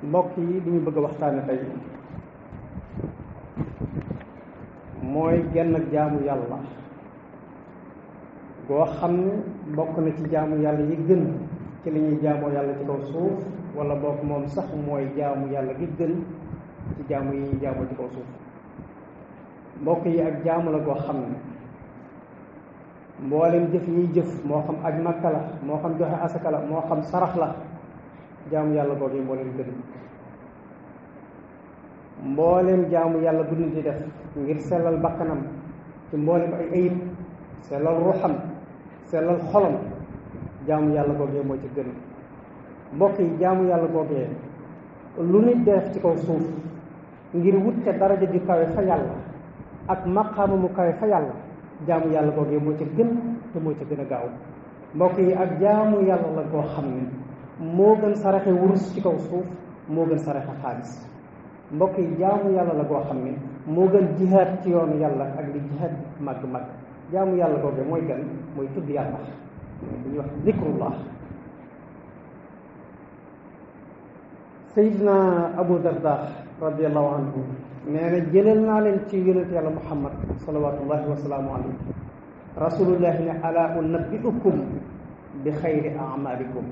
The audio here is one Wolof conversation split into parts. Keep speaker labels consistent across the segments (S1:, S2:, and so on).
S1: mbokk yi li ñu bëgg a waxtaane tey mooy genn ak jaamu yàlla goo xam ne bokk na ci jaamu yàlla yi gën ci li ñuy jaamoo yàlla ci kaw suuf wala bokk moom sax mooy jaamu yàlla gi gën ci jaamu yi ñuy jaamoo ci kaw suuf. mbokk yi ak jaamu la goo xam ne mboolem jëf ñuy jëf moo xam aj makka la moo xam joxe asaka la moo xam sarax la jaamu yàlla googu yi moo leen gën. mboolem jaamu yàlla bu nit di def ngir sellal bakkanam ci mboolem ay ayib sellal ruuxam sellal xolam jaamu yàlla googee moo ci gën. mbokk yi jaamu yàlla googee lu nit def ci kaw suuf ngir wut te daraja ju kawe fa yàlla ak maqaama mu kawe fa yàlla jaamu yàlla googee moo ci gën te moo ci gën a gaaw. mbokk yi ak jaamu yàlla la goo xam ne moo gën saraxe wurus ci kaw suuf moo gën saraxe xaalis. mbokk yi jaamu yàlla la goo xam ne moo gën jihaad ci yoonu yàlla ak li jihaad màgg-màgg. jaamu yàlla googee mooy gën mooy tudd yàlla bu ñuy wax zikrullah. Seydina Abu Darda radiallahu anhu nee na jëlal naa leen ci yonent yàlla Muhammad salawatullahi wasalaamu alayhi rasulullahi ne ala unabbiukum bi xayri amalikum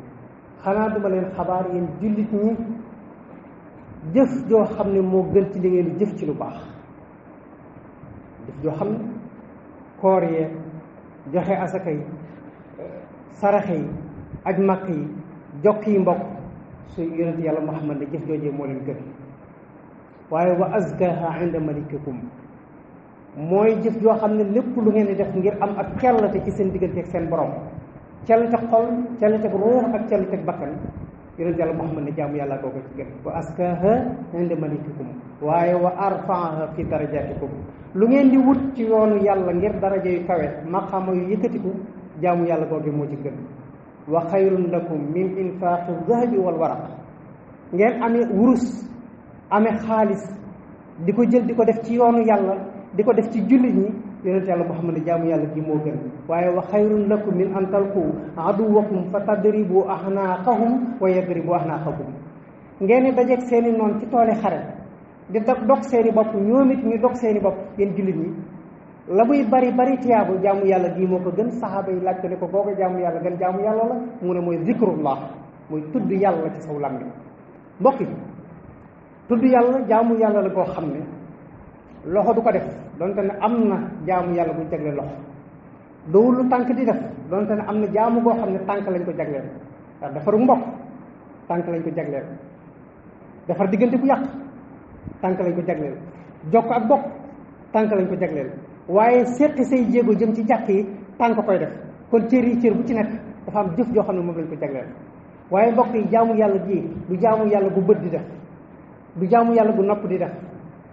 S1: xanaa duma leen xabaar yéen jullit ñi jëf joo xam ne moo gën ci li ngeen di jëf ci lu baax. jëf joo xam ne koor yee joxe asaka yi saraxe yi aj màkk yi jokk yi mbokk su yonent yàlla Muhammad ne jëf joojee moo leen gën. waaye wa azkaha inda malikikum mooy jëf joo xam ne lépp lu ngeen di def ngir am ak cellte ci seen diggante ak seen borom cellte xol cellte ruux ak cellte bakkan yonent yàlla Muhammad ne jaamu yàlla googu ci gën. wa azkaha inda malikikum waaye wa arfaaha fi darajatikum lu ngeen di wut ci yoonu yàlla ngir daraja yu kawe maqaama yu yëkkatiku jaamu yàlla googu moo ci gën. wa xayrun lakum min infaaqi zahabi wal waraq ngeen amee wurus amee xaalis di ko jël di ko def ci yoonu yàlla di ko def ci jullit ñi yonent yàlla Muhammad ne jaamu yàlla gi moo gën. waaye wa xayrun lakum min an talqu aduwakum fa tadribu ahnaaqahum wa yadribu ahnaaqakum ngeen di dajeeg seen i noonu ci tooli xare di dog seen i bopp ñoom it ñu dog seen i bopp yéen jullit ñi la muy bari bari tiyaabu jaamu yàlla gii moo ko gën. saxaaba yi laaj ko ne ko googu jaamu yàlla gën jaamu yàlla la mu ne mooy zikrullah mooy tudd yàlla ci saw làmmiñ. mbokk yi tudd yàlla jaamu yàlla la goo xam ne loxo du ko def donte ne am na jaamu yàlla bu jagle loxo dowul lu tànk di def donte ne am na jaamu goo xam ne tànk lañ ko jagleel. ndax defaru mbokk tànk lañ ko jagleel defar diggante bu yàq tànk lañ ko jagleel jokk ak bokk tànk lañ ko jagleel waaye seqi say jéego jëm ci jàkk yi tànk koy def. kon cër yi cër bu ci nekk dafa am jëf joo xam ne moom lañ ko jagleel. waaye mbokk yi jaamu yàlla gii du jaamu yàlla gu bët di def du jaamu yàlla gu nopp di def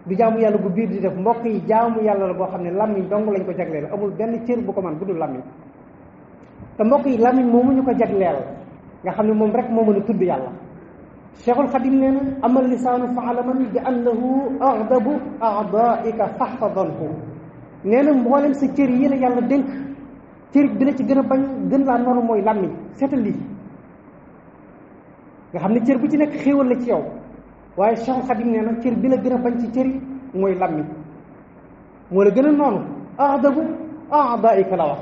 S1: du jaamu yàlla gu biir di def. mbokk yi jaamu yàlla la boo xam ne làmmiñ dong lañ ko jagleel amul benn cër bu ko man bu dul làmmiñ. te mbokk yi làmmiñ moomu ñu ko jagleel nga xam ne moom rek moo mën a tudd yàlla. Cheikhul Xadim nee na amal lisaanu fa alaman bi annahu agdabu a'daika fahfadanhu nee na mboolem sa cër yi la yàlla dénk cër bi la ci gën a bañ gën laa noonu mooy làmmiñ. seetal lii nga xam ne cër bu ci nekk xéewal la ci yow waaye Cheikhul Xadim nee na cër bi la gën a bañ ci cër yi mooy làmmiñ moo la gën a noonu agdabu a'daika la wax.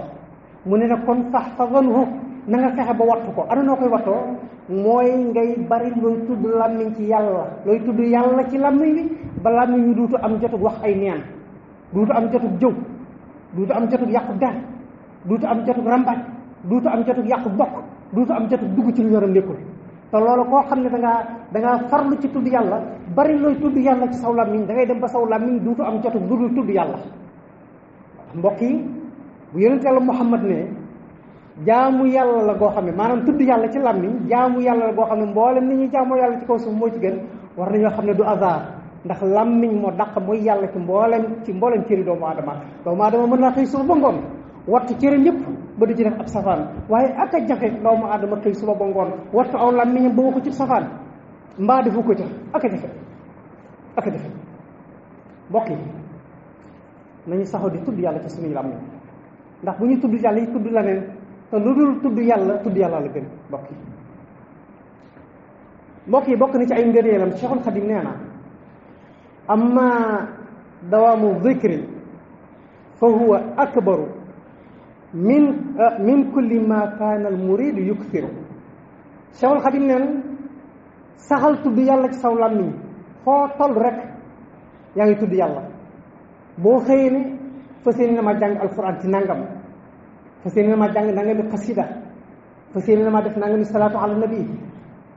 S1: mu ne nag kon fahfadanhu na nga fexe ba wattu ko. ana noo koy wattoo mooy ngay bari looy tudd làmmiñ ci yàlla looy tudd yàlla ci làmmiñ bi ba làmmiñ wi duutu am jotug wax ay neen duutu am jotug jëw duutu am jotug yàqu der duutu am jotug rambaaj duutu am jotug yàqu bokk duutu am jotug dugg ci lu yoram nekkul. te loolu koo xam ne dangaa farlu ci tudd yàlla bari looy tudd yàlla ci saw làmmiñ da ngay dem ba saw làmmiñ duutu am jotug lu dul tudd yàlla. mbokk yi bu yonent yàlla Muhammad ne jaamu yàlla la goo xam ne maanaam tudd yàlla ci làmmiñ jaamu yàlla la goo xam ne mboolem ni ñuy jaamoo yàlla ci kaw suuf moo ci gën war nañoo xam ne du hasard ndax làmmiñ moo dàq mooy yàlla ci mboolem cëri doomu aadama mën naa xëy suba ba ngoon wattu cëram yëpp ba du ci def ab safaan waaye ak a jafe doomu aadama xëy suba ba ngoon wattu aw làmmiñam ba ko ci safaan mbaa defu ko ca ak a jafe mbokk yi nañu saxoo di tudd yàlla ci suñuy làmmiñ ndax bu ñuy tudd yàlla yi tudd leneen te lu dul tudd yàlla la gën mbokk yi. mbokk yi bokk na ci ay ngëneelam Cheikhul Xadim nee na amma dawaamu dikri fa huwa akbaru min kulli ma kaana al muridu yukthiru. Cheikhul Xadim nee na saxal tudd yàlla ci saw làmmiñ foo toll rek yaa ngi tudd yàlla. boo xëyee ne fas yéene na ma jàng alquran ci nangam, fas yéene na ma jàng nangami xasida, fas yéene na ma def nangami salaatu ala nabi,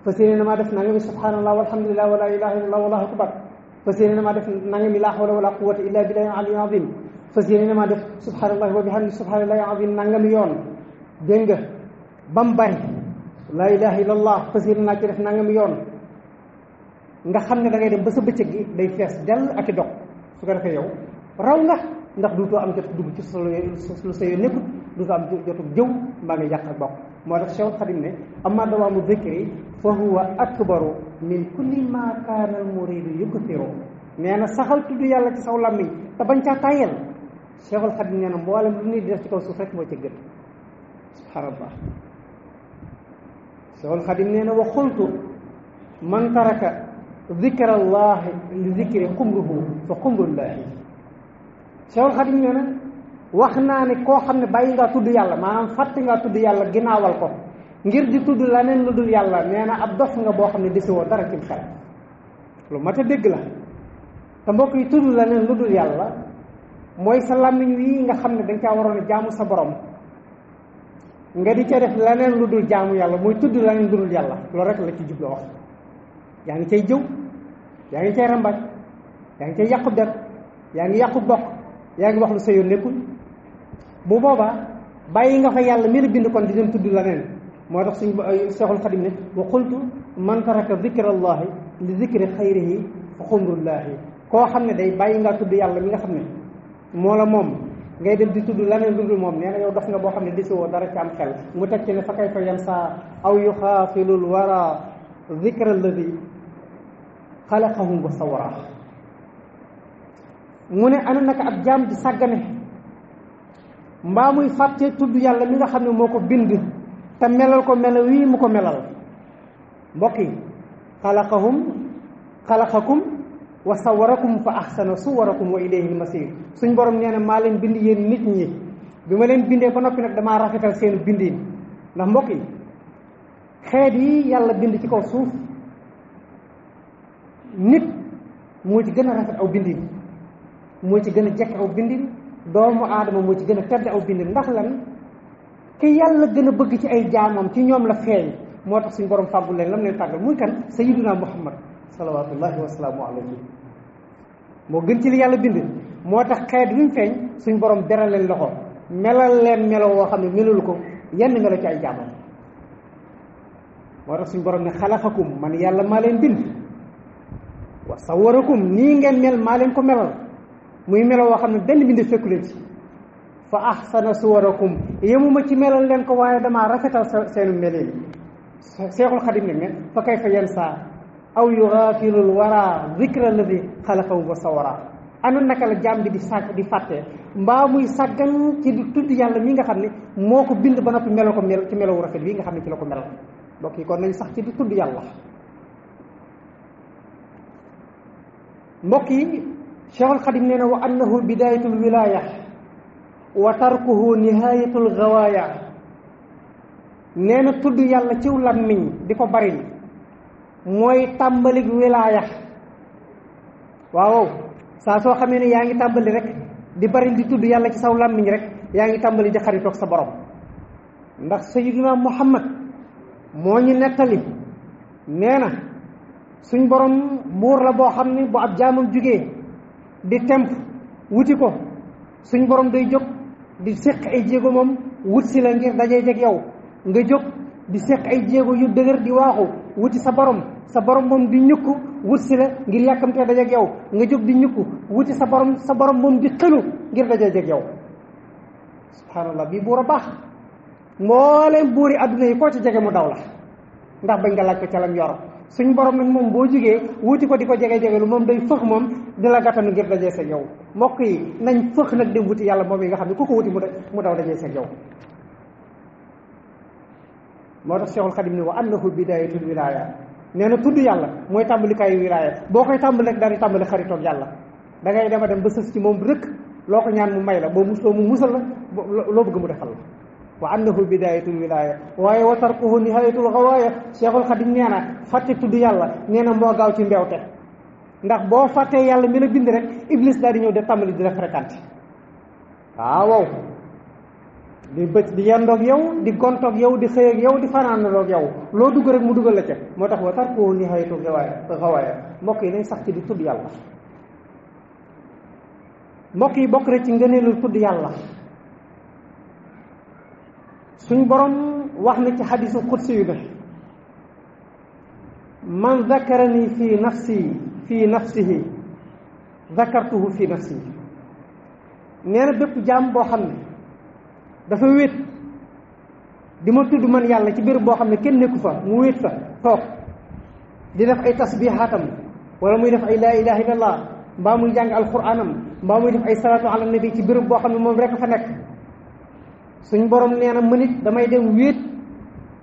S1: fas yéene na ma def nangami subhanallah walhamdulillah wala ilaha illallah wallahu akbar, fas yéene na ma def nangami laa hawla wala quwwata illa billahi aliyyil azim, fas yéene na ma def subhanallah wa bihamdi subhanallahi azim nangami yoon. dégg nga ba mu bari laa ilaha illallah fas yéene naa ci def nangami yoon. nga xam ne da ngay dem ba sa bëccëg gi day fees dell ak i dog. su ko defee yow raw nga ndax duutoo am jot dugg ci lu sa yoon nekkut, duutoo am jotu jëw mbaa nga yàq ak bokk. moo tax Cheikh Xadim ne amma dawaamu dikri fa huwa akbaru min kulli ma kaana al muridu yukthiru. nee na saxal tudd yàlla ci saw làmmiñ te bañ caa tàyyel. Cheikhul Xadim nee na mboolem lu nit di def ci kaw suuf rek moo ca gën. subhanallah. Cheikhul Xadim nee na wa xultu man taraka dikra allahi li dikri xumruhu fa xumrullahi. Cheikhul Xadim nee na wax naa ne koo xam ne bàyyi ngaa tudd yàlla maanaam fàtte ngaa tudd yàlla ginnaawal ko ngir di tudd leneen lu dul yàlla, nee na ab dof nga boo xam ne desi woo dara cim xel. lu mat a dégg la. te mbokk yi tudd leneen lu dul yàlla mooy sa làmmiñ wi nga xam ne dañ caa waroon a jaamu sa borom nga di ca def leneen lu dul jaamu yàlla muy tudd leneen lu dul yàlla. loolu rek la ci jubloo wax. yaa ngi cay jëw, yaa ngi cay rambaaj, yaa ngi cay yàqu der, yaa ngi yàqu bokk, yaa ngi wax lu sa yoon nekkul. bu boobaa bàyyi nga fa yàlla mi la bind kon di leen tudd leneen. moo tax suñ Seexul Xadim ne wa qultu man taraka dikra allahi li dikri xayrihi fa xumrullahi. koo xam ne day bàyyi ngaa tudd yàlla mi nga xam ne moo la moom ngay dem di tudd leneen lu dul moom, nee na yow dof nga boo xam ne desi woo dara ci am xel. mu teg ci ne fa kayfa yansa aw yuxaafilul wara dikra alladi xalaqahum wa sawara. mu ne ana naka ab jaam di sàggane mbaa muy fàtte tudd yàlla mi nga xam ne moo ko bind te melal ko mela wii mu ko melal. mbokk yi xalaqakum wa sawarakum fa ahsana suwarakum wa ilayhi masir. suñ borom nee na maa leen bind yéen nit ñi, bi ma leen bindee ba noppi nag damaa rafetal seen bindiin. ndax mbokk yi xeet yi yàlla bind ci kaw suuf nit moo ci gën a rafet aw bindin, moo ci gën a jekk aw bindin. doomu aadama moo ci gën a tedd aw bindin. ndax lan? ki yàlla gën a bëgg ci ay jaamam ci ñoom la feeñ. moo tax suñu borom fàggul leen lam leen tàggal muy kan? sayyiduna muhammad salawatullahi wasalaamu alayhi. moo gën ci li yàlla bind. moo tax xeet wi mu feeñ suñu borom beral leen loxo melal leen melo woo xam ne melalu ko yenn melo ci ay jaamam. moo tax suñu borom ne xalaqakum man yàlla maa leen bind wa sawarakum nii ngeen mel maa leen ko melal muy melo woo xam ne benn bind fekku leen ci. fa ahsana suwarakum yemuma ci melal leen ko waaye damaa rafetal seenu meleen. Seexul Xadim ne fa kayfa yansa aw yughafilul wara zikra alladi xalaqahu wa sawara. ana naka la jaam bi di fàtte mbaa muy sàggan ci di tudd yàlla mi nga xam ne moo ko bind ba noppi melo ko mel ci melowu rafet bii nga xam ne ci la ko melal. mbokk yi kon nañ sax ci di tudd yàlla. mbokk yi Cheikhul Xadim nee na wa annahu bidayatul wilaya wa tarkuhu nihayatul gawaaya. nee na tudd yàlla ciw làmmiñ di ko bari mooy tàmbalik wilaaya. waaw saa soo xamee ne yaa ngi tàmbali rek di bari di tudd yàlla ci saw làmmiñ rek yaa ngi tàmbali di xaritoog sa borom. ndax sayyiduna muhammad moo ñu nettali nee na suñ borom buur la boo xam ne bu ab jaamam jugee di temp wuti ko suñ borom day jóg di séq ay jéego moom wut si la ngir dajee jeg yow nga jóg di séq ay jéego yu dëgër di waaxu wuti sa borom moom di ñukk wut si la ngir yàkkamtee dajee ak yow nga jóg di ñukk wuti sa borom moom di xëlu ngir dajee jeg yow. subhanallah bii buur a baax mbooleem buuri adduna yi koo ci jege mu daw la ndax bañ nga laaj ko ca lam yor. suñ borom nag moom boo jugee wuti ko di ko jege lu moom day fëx moom di la gàttanu ngir dajee seeg yow. mbokk yi nañ fëx nag dem wuti yàlla moom yi nga xam ne ku ko wuti mu daw dajee seeg yow. moo tax Cheikhul Xadim ne wa annahu bidayatul wilaya nee na tudd yàlla mooy tàmbalikaayu wilaaya boo koy tàmbali rek daal di tàmbali xaritoog yàlla da ngay dem a dem ba sës ci moom rek loo ko ñaan mu may la boo musloo mu musal la loo bëgg mu defal la wa annahu bidayatul wilaya waaye wa tarkuhu nihayatul gawaaya Cheikhul Xadim nee na fàtte tudd yàlla nee na moo gaaw ci mbewte ndax boo fàttee yàlla mi la bind rek iblis daal di ñëw de tàmbali di la fréquenté waaw di bëcc di yendoog yow di gontoog yow di xëy ak yow di fanaanaloog yow loo dugg rek mu dugal la ca moo tax wa tarkuhu nihayatul gawaaya mbokk yi nañ sax ci di tudd yàlla mbokk yi bokk na ci ngëneelul tudd yàlla suñ borom wax na ci xadisu qudsi yu ne man zakarani fi nafsihi zakartuhu fi nafsi nee na bépp jaam boo xam ne dafa wéet di ma tudd man yàlla ci béréb boo xam ne kenn nekku fa mu wéet fa toog di def ay tasbihaatam wala muy def ay laa ilaha illallah mbaa muy jàng alquranam mbaa muy def ay salatu ala nabi ci béréb boo xam ne moom rek fa nekk suñ borom nee na man it damay dem wéet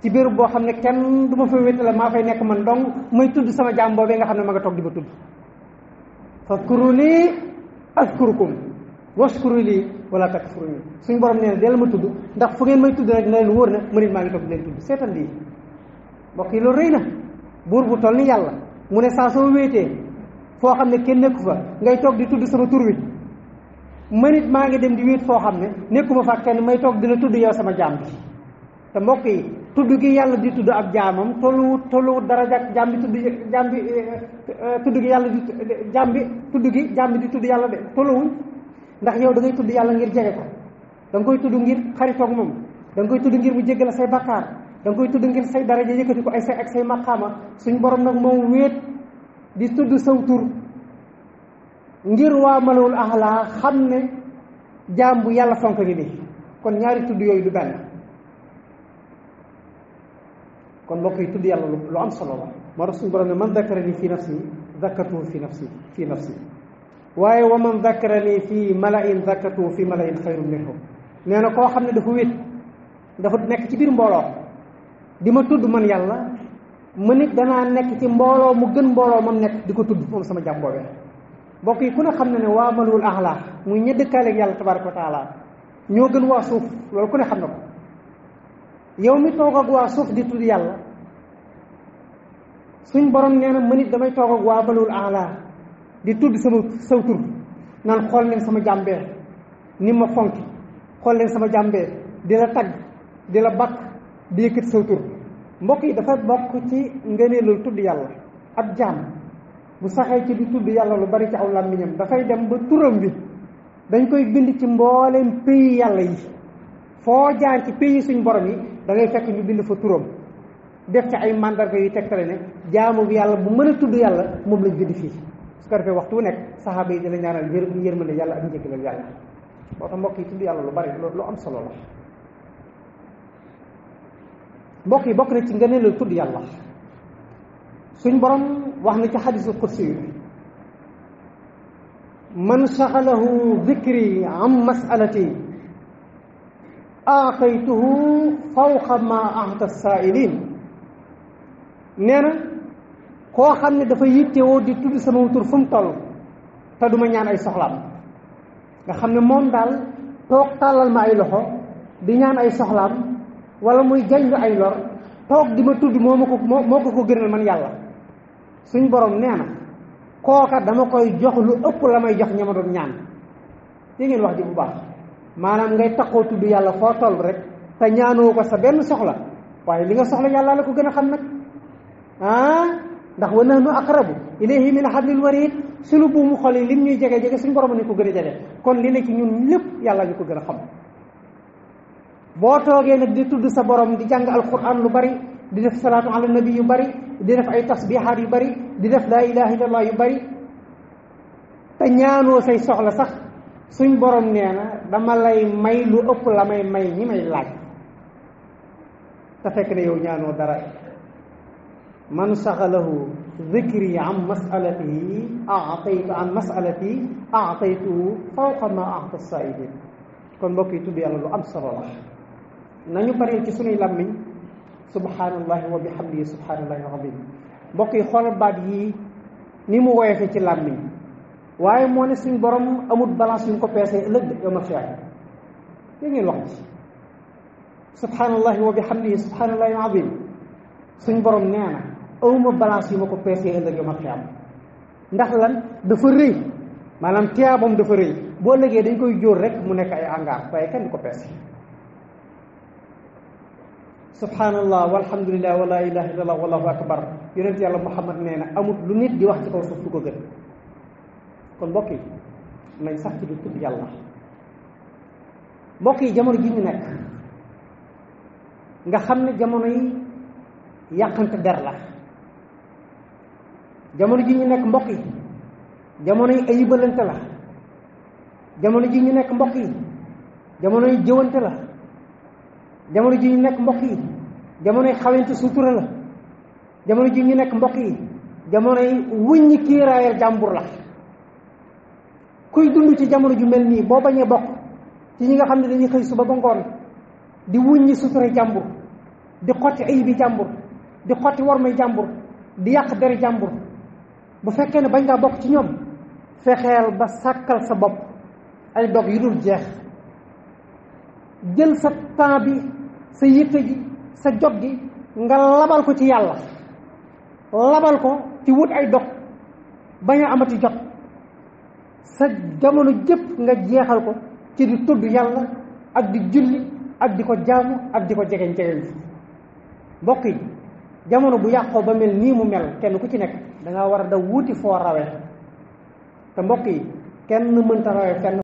S1: ci béréb boo xam ne kenn du ma fa wéetale maa fay nekk man dong may tudd sama jaam boobee nga xam ne ma nga toog di ma tudd fadkuruni azkurkum washkuru lii wala takfuruni suñ borom nee na del ma tudd ndax fu ngeen may tudd rek na leen wóor na man it maa ngi toog di leen tudd seetal lii mbokk yi loolu rëy na buur bu toll ni yàlla mu ne saa soo wéetee foo xam ne kenn nekku fa ngay toog di tudd sama tur wi man it maa ngi dem di wéet foo xam ne nekkuma fa kenn may toog di la tudd yow sama jaam bi te mbokk yi tudd gi yàlla di tudd ab jaamam tolluwut daraja ak jaam bi tudd gi yàlla di jaam bi di tudd yàlla de tolluwuñ ndax yow da ngay tudd yàlla ngir jege ko da nga koy tudd ngir xaritoog moom da nga koy tudd ngir mu jéggal say bakkaar da nga koy tudd ngir say daraja yëkkati ko ay say ak say maqaama suñ borom nag moom wéet di tudd saw tur ngir waa malawul axlaa xam ne jaam bu yàlla fonk ngi nii kon ñaari tudd yooyu du benn kon mbokk yi tudd yàlla lu am solo la moo tax suñu borom ne man dakarani fi nafsi dakartuhu fi nafsi waaye wa man dakarani fi malain dakartuhu fi malain xayrun minhum nee na koo xam ne dafa wét dafa nekk ci biir mbooloo di ma tudd man yàlla ma nit danaa nekk ci mbooloo mu gën mbooloo mam nekk di ko tudd moom sama jaam boobee mbokk yi ku ne xam ne ne waa malul axlaa muy ña dëkkaaleeg yàlla tabaraka wa taala ñoo gën waa suuf loolu ku ne xam na ko yow mi toog ak waa suuf di tudd yàlla suñ borom nee na man it damay toog ak waa malul axlaa di tudd sama saw tur naan xool leen sama jàmbee ni ma fonki xool leen sama jàmbee di la tagg di la bakk di yëkkati saw tur mbokk yi dafa bokk ci ngëneelul tudd yàlla ab jaam bu saxee ci di tudd yàlla lu bari ci aw làmmiñam dafay dem ba turam bi dañ koy bind ci mbooleem pays yàlla yi foo jaar ci pays suñ borom yi da ngay fekk ñu bind fa turam def ci ay mandarga yu tegtale ne jaamu bi yàlla bu mën a tudd yàlla moom lañ bind fii su ko defee waxtu wu nekk saxaaba yi dina ñaanal yërmande yàlla ak njëggalal yàlla moo tax mbokk yi tudd yàlla lu bari lu am solo la mbokk yi bokk na ci ngëneelal tudd yàlla suñ borom wax na ci xadisul qudsi yu man saxalahu dikri am masalati aataytuhu fawqa ma ahta saailin nee na koo xam ne dafa yittewoo di tudd sama tur fu mu toll te duma ñaan ay soxlaam nga xam ne moom daal toog tàllal ma ay loxo di ñaan ay soxlaam wala muy jañlu ay lor toog di ma tudd moo ko gënal man yàlla suñ borom nee na kooka dama koy jox lu ëpp la may jox ña ma doon ñaan di ngeen wax ji bu baax maanaam ngay taxoo tudd yàlla foo toll rek te ñaanoo ko sa benn soxla waaye li nga soxla yàlla la ko gën a xam nag ndax wa nahnu aqrabu ilayhi min hablil warid suñu buumu xol yi lim ñuy jege suñ borom ni ko gën a jege kon li ne ci ñun lépp yàlla ñu ko gën a xam boo toogee nag di tudd sa borom di jàng alquran lu bari di def salaatu ala nabi yu bari di def ay tasbihaat yu bari di def laa ilaha illallah yu bari te ñaanoo say soxla sax suñ borom nee na dama lay may lu ëpp la may ñi may laaj te fekk ne yow ñaanoo dara man saxalahu dikri an masalatihi aataytuhu fawqa ma ahta saa'ilin kon mbokk yi tudd yàlla lu am solo la nañu bari ci sunuy làmmiñ subhanallahi wa bihamdihi subhanallahi alazim mbokk yi xoolal baat yii ni mu woyofe ci làmmiñ waaye moo ne suñ borom amul balance yu mu ko peesee ëllëg yow ma xiyaam yéen ngeen wax ci subhanallahi wa bihamdihi subhanallahi azim suñ borom nee na awma balance yu ma ko peesee ëllëg yow ma xiyaam ndax lan dafa rëy maanaam tiyaabam dafa rëy boo légee dañ koy jóor rek mu nekk ay angaar waaye kenn du ko peese subhanallah walhamdulillah wa la ilaha illallah wallahu akbar yonent yàlla muhammad nee na amut lu nit di wax ci kaw suuf lu ko gën kon mbokk yi nañ sax ci di tudd yàlla mbokk yi jamono ji ñu nekk nga xam ne jamono yi yàqante der la jamono ji ñu nekk mbokk yi jamono yi ayibalante la jamono ji ñu nekk mbokk yi jamono yi jëwante la jamono ji ñu nekk mbokk yi jamono yi xawente sutura la jamono ji ñu nekk mbokk yi jamono yi wuññi kiiraayal jàmbur la kuy dund ci jamono ju mel nii boo bañee bokk ci ñi nga xam ne dañuy xëy suba ba ngoon di wuññi sutura jàmbur di xotti ayibi jàmbur di xotti wormay jàmbur di yàq deri jàmbur bu fekkee ne bañ ngaa bokk ci ñoom fexeel ba sàkkal sa bopp ay dog yu dul jeex jël sa temps bi sa yitte ji sa jot gi nga labal ko ci yàlla labal ko ci wut ay dog bañ a amati jot sa jamono jëpp nga jeexal ko ci di tudd yàlla ak di julli ak di ko jaamu ak di ko jegeñ mbokk yi jamono bu yàqoo ba mel nii mu mel kenn ku ci nekk da ngaa war a da wuti foo rawee te mbokk yi kenn mënta rawee fenn